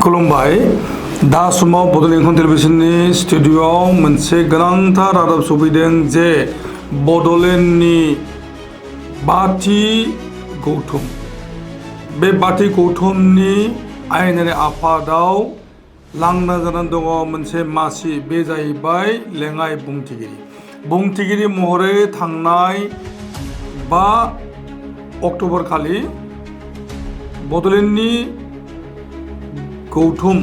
खुलुमबाय दा समाव बड'लेण्ड इंखं टेलिभिजननि स्टुडिअ'आव मोनसे गोनांथार रादाब सफैदों जे बड'लेण्डनि बाथि गौथुम बे बाथि गौथुमनि आयेनारि आफादाव लांदां जानानै दङ मोनसे मासि बे जाहैबाय लेङाइ बुंथिगिरि महरै थांनाय 5 अक्ट'बर खालि बड'लेण्डनि गौथुम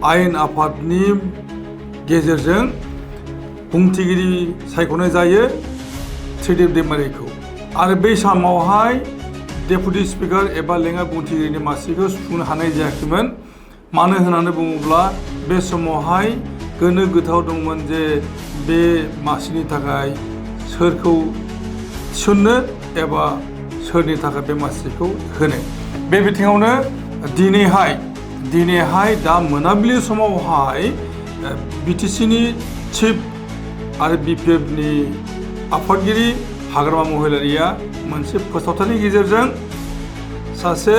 आयेन आफादनि गेजेरजों बुंथिगिरि सायख'नाय जायो त्रिदिप दैमारिखौ आरो बै समावहाय डेपुटि स्पिकार एबा लेङाइ बुंथिगिरिनि मासिखौ सुफुंनो हानाय जायाखैमोन। मानो होननानै बुङोब्ला बे समावहाय गोनो गोथाव दंमोन जे बे मासिनि थाखाय सोरखौ थिसननो एबा सोरनि थाखाय बे मासिखौ होनो। बे बिथिङावनो दिनैहाय दा मोनाबिलि समावहाय बिटिसिनि चिफ आरो बिपिएफनि आफादगिरि हाग्रामा महिलारिया मोनसे फोसावथायनि गेजेरजों सासे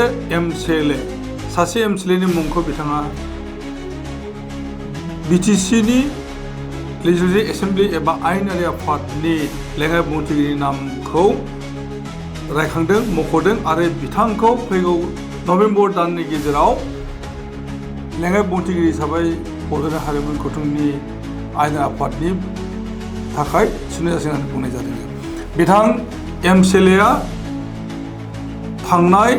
एमसिएलएनि मुंखौ बिथाङा बिटिसिनि लेजिस्लेटिभ एसेम्बलि एबा आयेनारि आफादनि लेङाइ बुंथिगिरिनि नामखौ रायखांदों मख'दों आरो बिथांखौ फैगौ नभेम्बर दाननि गेजेराव लेङाइ बुंथिगिरि हिसाबै बड'लेण्ड हारिमुवारि गौथुमनि आयेन आफादनि थाखाय थिसननाय जासिगोन होननानै बुंनाय जादों। बिथां एमसिएलएआ थांनाय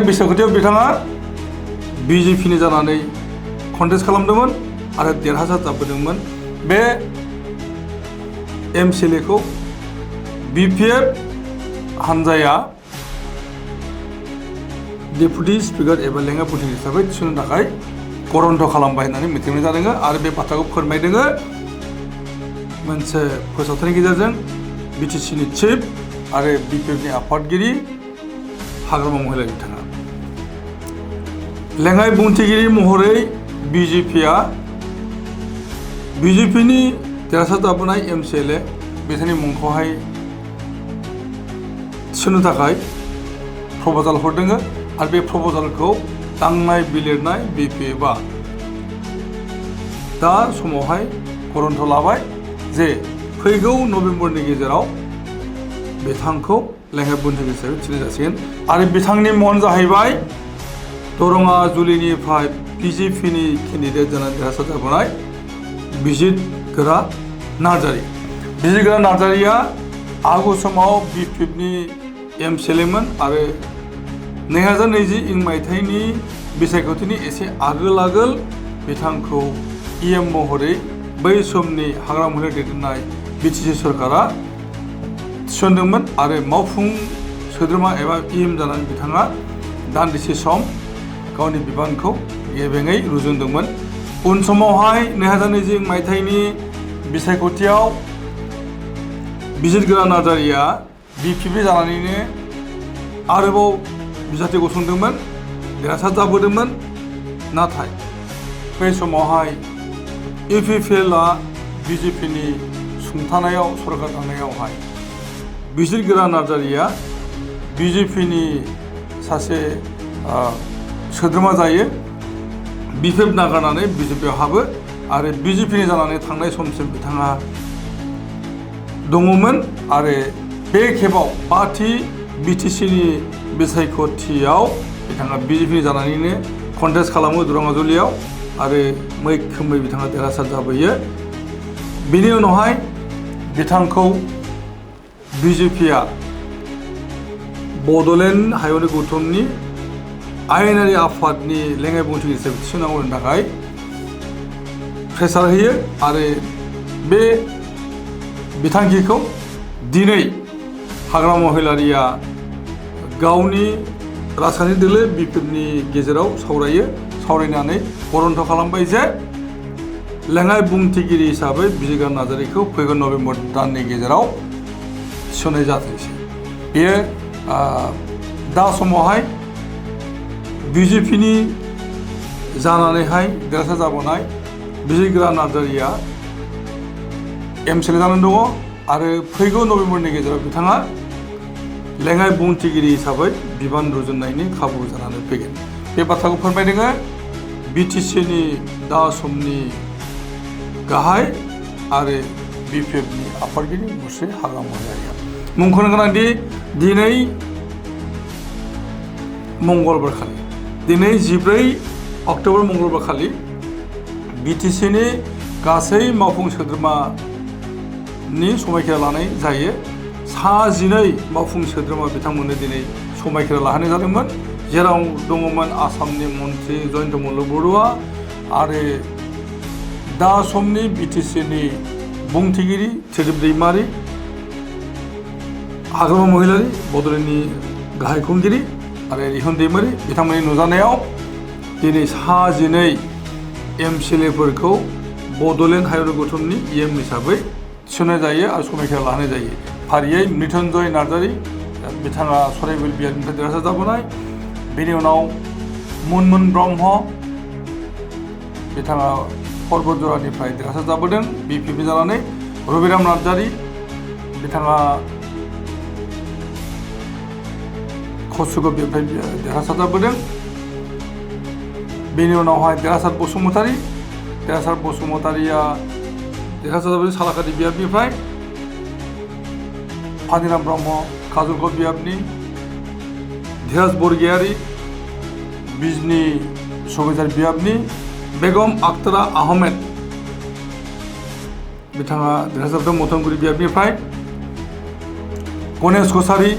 बिसायख'थियाव बिथाङा बिजेपिनि जानानै कन्टेस्ट खालामदोंमोन आरो देरहासार जाबोदोंमोन। बे एमसिएलएखौ बिपिएफ हानजाया डेपुटि स्पिकार एबा लेङाइ बुंथिगिरि हिसाबै थिसननो थाखाय गरन्थ खालामबाय होननानै मिथिनाय जादों आरो बे बाथ्राखौ फोरमायदों मोनसे फोसावथायनि गेजेरजों बिटिसिनि चिफ आरो बिपिएफनि आफादगिरि हाग्रामा महिलारि बिथाङा। लेङाइ बुंथिगिरि महरै बिजेपिनि देरहासार जाबोनाय एमसिएलए बिथांनि मुंखौहाय थिसननो थाखाय प्रप'जाल हरदों आरो बे प्रप'जालखौ दांनाय बिलिरनाय बिपिएफआ दा समावहाय गरन्थ लाबाय जे फैगौ नभेम्बरनि गेजेराव बिथांखौ लेङाइ बुंथिगिरि हिसाबै थिसननाय जासिगोन आरो बिथांनि मुङानो जाहैबाय दरंगा जुलिनिफ्राय बिजेपिनि केन्डिडेट जानानै देरहासार जाबोनाय बिजित गोरा नार्जारिया आगु समाव बिपिएफनि एमसिएलएमोन आरो 2020 मायथाइनि बिसायख'थिनि एसे आगोल बिथांखौ इएम महरै बै समनि हाग्रामा महिलारि दैदेननाय बिटिसि सरकारा थिसनदोंमोन आरो मावफुं सोद्रोमा एबा इएम जानानै बिथाङा दान्दिसे सम गावनि बिबानखौ गेबेङै रुजुनदोंमोन। उन समावहाय 2020 मायथाइनि बिसायख'थियाव बिजित गोरा नार्जारिया बिपिएफ जानानैनो आरोबाव बिजाथि गसंदोंमोन देरहासार जाबोदोंमोन। नाथाय बै समावहाय इउपिपिएलआ बिजेपिनि सुंथानायाव सरकार दानायावहाय बिजित गोरा नार्जारिया बिजेपिनि सासे सोद्रोमा जायो बिपिएफ नागारनानै बिजेपिआव हाबो आरो बिजेपिनि जानानै थांनाय समसिम बिथाङा दङमोन आरो बे खेबाव बाथि बिटिसिनि बिसायख'थियाव बिथाङा बिजेपिनि जानानैनो कन्टेस्ट खालामो दरंगाजुलियाव आरो मैखोमै बिथाङा देरहासार जाबोयो। बेनि उनावहाय बिथांखौ बिजेपिआ बड'लेण्ड हायुङारि गौथुमनि आयेनारि आफादनि लेङाइ बुंथिगिरि हिसाबै थिसननांगौनि थाखाय प्रेसार होयो आरो बे बिथांखिखौ दिनै हाग्रामा महिलारिया गावनि राजखान्थि दोलो बिपिएफनि गेजेराव सावरायनानै गरन्थ खालामबाय जे लेङाइ बुंथिगिरि हिसाबै बिजित गोरा नार्जारिखौ फैगौ नभेम्बर दाननि गेजेराव थिसननाय जाथोंसै। बेयो दा समावहाय बिजेपिनि जानानैहाय देरहासार जाबोनाय बिजित गोरा नार्जारिया एमसिएलए जानानै दङ आरो फैगौ नभेम्बरनि गेजेराव बिथाङा लेङाइ बुंथिगिरि हिसाबै बिबान रुजुननायनि खाबु जानानै फैगोन। बे बाथ्राखौ फोरमायदों बिटिसिनि दा समनि गाहाय आरो बिपिएफनि आफादगिरि मुस्रि हाग्राम महिलारिया। मुंख'नो गोनांदि दिनै मंगलबार खालि, दिनै 14 अक्ट'बर मंगलबार खालि बिटिसिनि गासै मावफुं सोद्रोमानि समायखिरा लानाय जायो। 12 मावफुं सोद्रोमा बिथांमोननो दिनै समायखिरा लाहोनाय जादोंमोन, जेराव दङमोन आसामनि मन्त्रि जयन्त मल्ल बरुवा आरो दा समनि बिटिसिनि बुंथिगिरि त्रिदिप दैमारि, हाग्रामा महिलारि, बड'लेण्डनि गाहाय खुंगिरि आरो रिहन दैमारि बिथांमोननि नुजानायाव दिनै 12 एमसिएलएफोरखौ बड'लेण्ड हायुङारि गौथुमनि इएम हिसाबै थिसननाय जायो आरो समायखिरा लाहोनाय जायो। फारियै मृत्युन्जय नार्जारि, बिथाङा सराइबिल बियारनिफ्राय देरहासार जाबोनाय। बेनि उनाव मुनमुन ब्रह्म, बिथाङा पर्बतजरानिफ्राय देरहासार जाबोदों बिपिपि जानानै। रबिराम नार्जारि, बिथाङा कसुगावनिफ्राय देरहासार जाबोदों। बेनि उनावहाय देरहासार बसुमतारिया देरहासार जाबोदों सालाकाटि बियाबनिफ्राय। फानिराम ब्रह्म काजलगाव बियाबनि। धीराज बरगयारि बिजनी सबायझार बियाबनि। बेगम आख्तारा आहमेद, बिथाङा देरहासार जाबोदों मथनगुरि बियाबनिफ्राय। गणेश कसारि,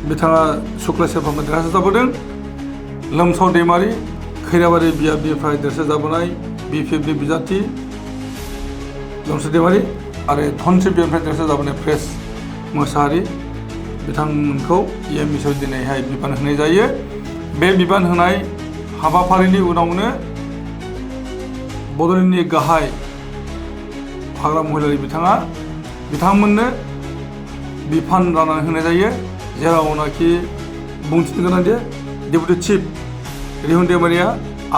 बिथाङा सुक्लासेरनिफ्राय देरहासार जाबोदों। लोमसाव दैमारि, खैराबारि बियाबनिफ्राय देरहासार जाबोनाय बिपिएफनि बिजाथि लोमसाव दैमारि आरो धनस्रि बियाबनिफ्राय देरहासार जाबोनाय प्रेस मोसाहारि, बिथांमोनखौ इएम हिसाबै दिनैहाय बिबान होनाय जायो। बे बिबान होनाय हाबाफारिनि उनावनो बड'लेण्डनि गाहाय हाग्राम महिलारि बिथांमोननो बिफान राननानै होनाय जायो, जेरावनाखि बुंथिनो गोनांदि डेपुटि चिफ रिहन दैमारिया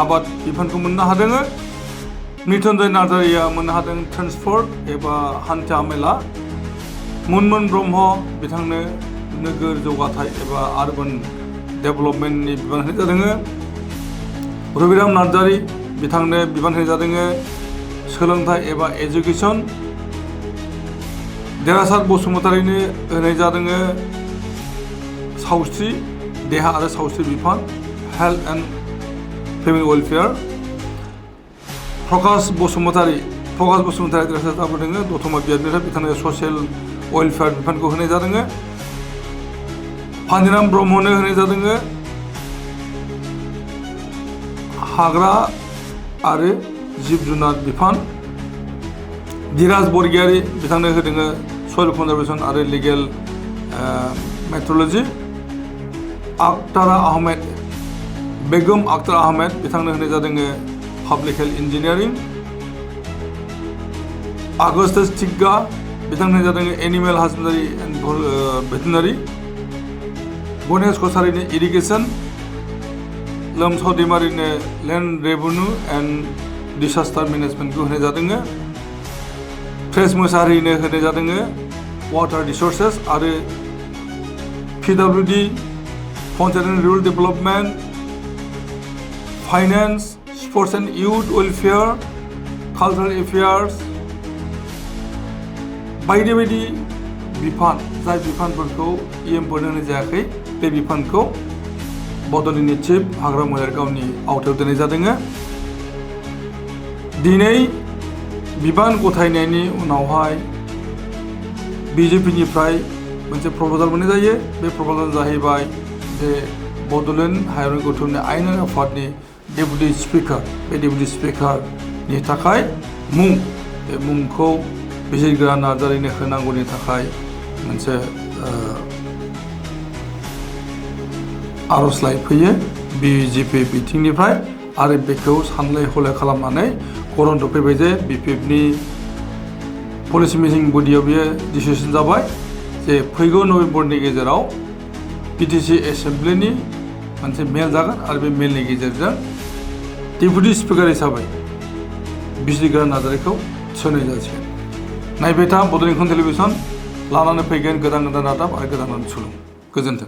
आबाद बिफानखौ मोननो हादों। मृत्युन्जय नार्जारिया मोननो हादों ट्रेन्सपर्ट एबा हान्था मेला। मुनमुन ब्रह्म, बिथांनो नोगोर जौगाथाय एबा आर्बान डेभेलपमेन्टनि बिबान होनाय जादों। रबिराम नार्जारि, बिथांनो बिबान होनाय जादों सोलोंथाइ एबा एजुकेसन। देरहासार बसुमतारिनो होनाय जादों सावस्रि, देहा आरो सावस्रि बिफान, हेल्थ एन्ड फेमिलि वेलफेयार। प्रकाश बसुमतारि देरहासार जाबोदों दतमा बियाबनिफ्राय, बिथांनो ससियेल वेलफेयार बिफानखौ होनाय जादों। फानिराम ब्रह्मनो होनाय जादों हाग्रा आरो जिब जुनार बिफान। धीराज बरगयारि, बिथांनो होदों सयल कनजारभेसन आरो लिगेल मेट्रलजि। बेगम आख्तारा आहमेद, बिथांनो होनाय जादों public health engineering. Augustus Tigga, बिथांनो होनाय जादों animal husbandry and veterinary. Ganesh कसारिनो इरिगेसन। लोमसाव दैमारिनो लेन्ड रेभिनिउ एन्ड डिसास्टार मेनेजमेन्टखौ होनाय जादों। प्रेस मोसाहारिनो होनाय जादों वाटार रिसोर्सेस आरो PWD, panchayat and rural development, finance, sports and youth welfare, cultural affairs बायदि बायदि बिफान, जाय बिफानफोरखौ इएमफोरनो होनाय जायाखै, बे बिफानखौ बड'लेण्डनि चिफ हाग्राम महिलारि गावनि आवथायाव दोननाय जादों। दिनै बिबान गथायनायनि उनावहाय बिजेपिनिफ्राय मोनसे प्रप'जाल मोननाय जायो। बे प्रप'जाला जाहैबाय जे बड'लेण्ड हायुङारि गौथुमनि आयेनारि आफादनि डेपुटि स्पिकार, बे डेपुटि स्पिकारनि थाखाय बे मुंखौ बिजिरग्रा नार्जारिनो होनांगौनि थाखाय मोनसे आर'जलाइ फैयो बिजेपि बिथिंनिफ्राय आरो बेखौ सानलाय हलाय खालामनानै गरन्थ फैबाय जे बिपिएफनि पलिसि मेकिं बडियाव बेयो डिसिसन जाबाय जे फैगौ नभेम्बरनि गेजेराव बिटिसि एसेम्ब्लिनि मोनसे मेल जागोन आरो बे मेलनि गेजेरजों डेपुटि स्पिकार हिसाबै बिजिरग्रा नार्जारिखौ थिसननाय जासिगोन। नायबाय था बड'लेण्ड टेलिभिसन, लानानै फैगोन गोदान रादाब आरो गोदान सुलुं। गोजोन्थों।